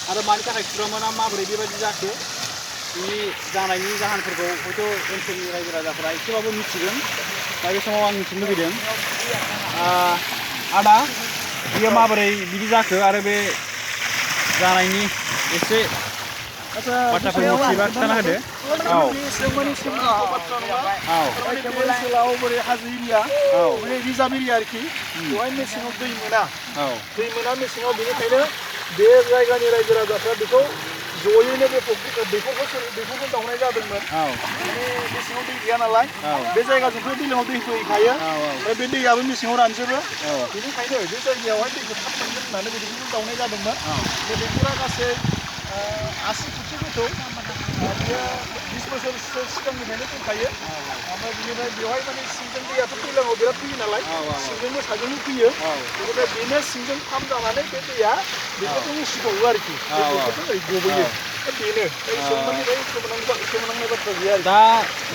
आरो मानि थाखाय खुरामोना माबोरै बेबायदि जाखो बिनि जानायनि जाहोनफोरखौ हयथ' ओनसोलनि रायजो राजाफोरा एसेबाबो मिथिगोन दा बे समाव आं मिथिनो लुबैदों आदा बियो माबोरै बिदि जाखो आरो बे जानायनि एसे बाथ्राफोर मिथिबा खिन्थाना होदो ओनसोलाव बोरै हाजो एरिया माने रिजार्भ एरिया आरोखि बेवहाय मेसेङाव दै मोना मेसेङाव बेनिखायनो बे जायगानि रायजो राजाफ्रा बेखौ जयैनो बे दैखरखौ जावनाय जादोंमोन माने मेसेङाव दै गैया नालाय बे जायगाजोंथ' दैज्लाङाव दै फैखायो ओमफ्राय बे दैयाबो मेसेङाव रानजोबो बेनिखायनो बे जायगायावहाय दैखौ थाब मोनगोन होननानै बे दैखरखौ जावनाय जादोंमोन बे दैखरा गासै 80 फुटसो गोथौ बियो 20 बोसोरसो सिगांनिफ्रायनो दंखायो ओमफ्राय बिनिफ्राय बेवहाय माने सिंजों दैयाथ' दैज्लाङाव बिराद फैयो नालाय सिंजोंबो साजोंबो फैयो बेनिफ्राय बेनो सिंजों पाम्प जानानै बे दैया बेफोरजों उसिबावो आरोखि गबोयो बेनो सोमोनांनाय बाथ्रा गैया आरो दा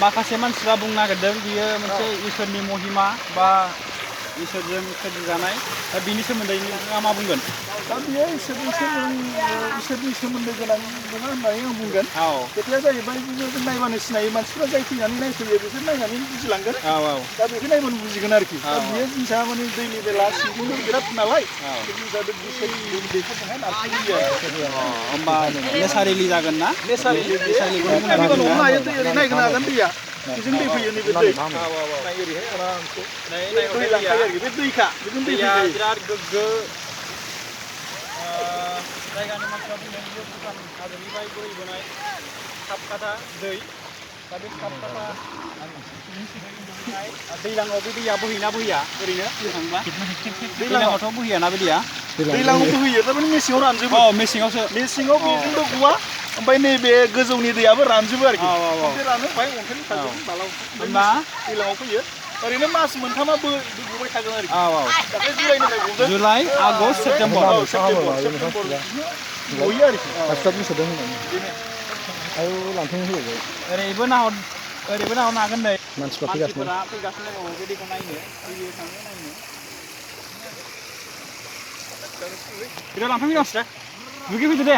माखासे मानसिफ्रा बुंनो नागिरदों बियो मोनसे इसोरनि महिमा बा इसोरजों सोरजिजानाय दा बिनि सोमोन्दै नोंथाङा मा बुंगोन दा बियो इसोरनि सोमोन्दो गोनां नङा होननानै आं बुंगोन खोथाया जाहैबाय जों नायबानो सिनायो मानसिफ्रा जाय फैनानै नायफैयो बिसोर नायनानै बुजिलांगोन दा बेखौ नायबानो बुजिगोन आरोखि दा बियो जिनिसा माने दैनि बेला सिंजोंबो बिराद नालाय बे जिनिसा दैखरजोंहाय नारसिनबोयो आरो होमबा नेचारेलि जागोन ना नेचारेलि हमनो हायो दै ओरै नायगोन हागोन दैया बेजों दै फैयो नैबे दै नाय ओरैहाय आरामसे दै लांखायो आरोखि बे दैखा बेजों दै फैयो बिराद गोग्गो जायगानि मानसिफ्रा बुंदों बियो भुटान हाजोनिफ्राय बोहैबोनाय खापकाटा दै दा बे खापकाटा दैज्लाङाव बे दैया बोहैना बोहैया ओरैनो बुंनो थाङोब्ला दैज्लाङावथ' बोहैयाना बे दैया दैज्लाङाव बोहैयो थारमाने मेसेङाव रानजोबो मेसेङावसो मेसेङाव बेजोंबो गवा ओमफ्राय नैबे गोजौनि दैयाबो रानजोबो आरोखि ओमफ्राय रानो ओमफ्राय अन्थाइनि साजों बाला होनबा दैज्लाङाव फैयो ओरैनो मास मोनथामा गबाय थागोन आरोखि दाख्लै जुलाइनिफ्राय गदों जुलाइ आगष्ट सेप्तेम्बर गयो आरोखि आरो लांफैनो होबाय ओरैबो नाहरनो हागोन नै मानसिफोरा फैगासिनो दङ बे दैखौ नायनो फैयो थाङो नायनो बिराद लांफैनो मानसिफ्रा दुगैफैदो दे